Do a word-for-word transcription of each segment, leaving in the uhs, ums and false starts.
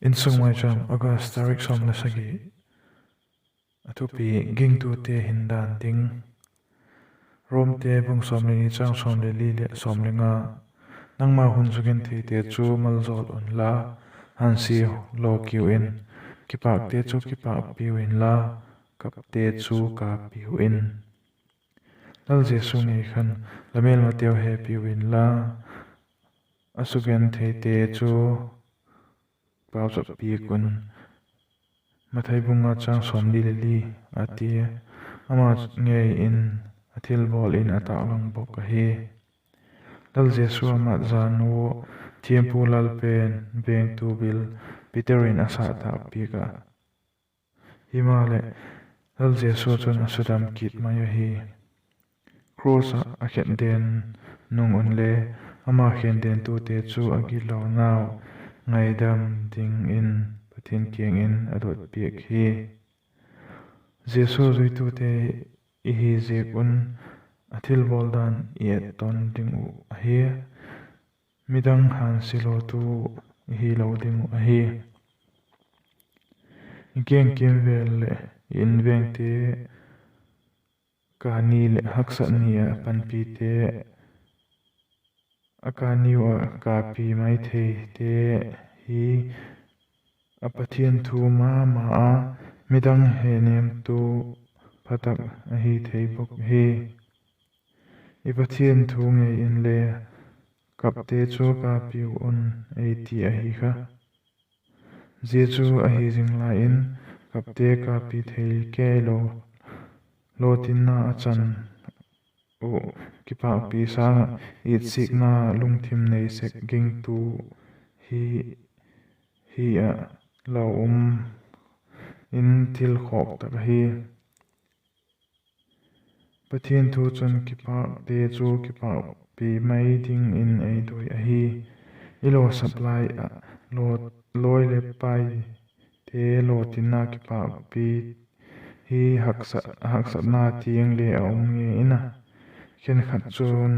Insung Maicham, August tarik sawm le sagi. A thupi: Gingtute hin dan ding. Romte bung sawm le ni, chang sawm le li leh sawm le nga. Nangmau hun sugentheite chu maljawl unla, hânsia law kiu in; kipakte chu kipakpiu inla, kapte chu kapiu in. Lal Jesu ngei khan la mêlmateu hepiu inla, a sugentheite chu pauchap piak un. Mathai bung nga, chang sawmli le li a tia, ama ngei in a thilbawl in a tâklang bawk ahi. Lal Jesu a mat jan ua thiampu lal pen vengtu bil Peter in a sât tâk piak ah, himaleh, Lal Jesu chun a sudam kit mai ahi. Cross ah a khetden nung unle, ama khendentute chu a gitlonau ngaidam dingin Pathian kiang in a dot piak hi. Jesu zuitute i hi ziak un, a thilbawl dan i et ton ding uh ahi. Midang hânsia lawtu i hilo ding uh ahi. I keng kimvel leh i invengte kâni leh haksat ni ah panpite, a kâniu ah kapi mai theite hi a Pathian thu ma ma a, midang henêmtu phatak ahi thei bawk hi. I Pathian thu ngei inle, kapte chu kapiu un ei ti ahi kha. Zia chu ahi zing lai in, kapte kapi thei kei lo, lawtinna a chan uh kipakpi sâng ah itsikna lungthim nei sek gingtu hi, hi ah lau um in thil khawk tak ahi. Pathian thu chun kipakte chu kipakpi mai dingin ei doi ahi. I lawsap lai ah, lawi le paite lawtinna kipakpi hi haksatna tiang le a um ngei in a, khenkhat chun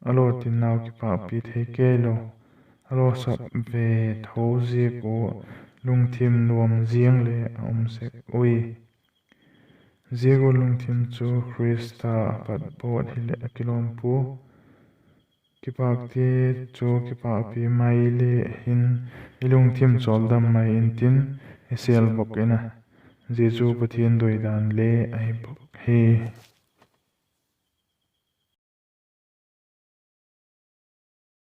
a lawtinnau kipakpi thei kei lo, a lawsap ve tho ziak ua lungthim nuam ziang le a um sek ui. Zia gual lungthim chu Khrista a pat pawt hileh a kilawm pua. Kipakte chu kipakpi mai le hin, i lungthim chawldam mai intin, i sêl bawk in a, zia chu Pathian doidan le ahi bawk hi.